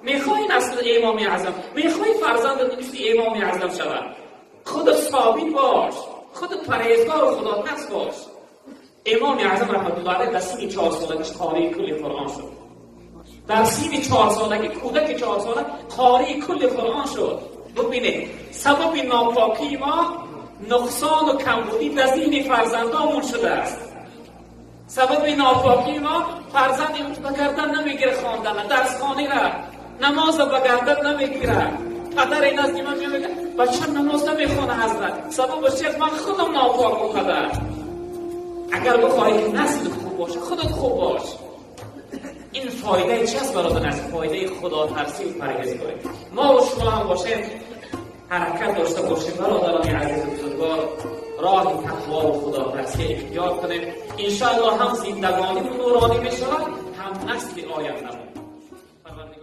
Мехоҳӣ насли Имоми Аъзам, мехоҳӣ фарзандат мисли Имоми Аъзам шавад, худат собит бош, худат парҳезгор ва худотарс бош. Имоми Аъзам раҳматуллоҳи алайҳ дар синни 4 солагиш қории кулли Қуръон шуд. Дар синни 4 солагӣ, кӯдаки 4 сола қории кулли Қуръон шуд. Бубинед, сабаби нопокии мо нуқсон ва камбудӣ дар зеҳни фарзандонмон шудааст. Сабаби нопокии мо фарзанд имрӯз ба гардан намегирад хондан, дарсхониро, намозро ба гардан намегирад. Падаре назди ман мегӯяд: бачам намоз намехонад, ҳазрат. Сабабаш чист? Ман худам нопокам, падар. Агар бихоҳӣ ки насл хуб бошад, худат хуб бош. Ин фоидаи чи аст, бародар? Аз фоидаи худотарсӣ ва парҳезгорӣ. Мо ва шумо ҳам бошем, ҳаракат дошта бошем, бародарони азизу бузургвор, роҳи тақво ва худотарсӣ ихтиёр кунем. Иншоаллоҳ, ҳам зиндагонимон нуронӣ мешавад, ҳам насли ояндамон.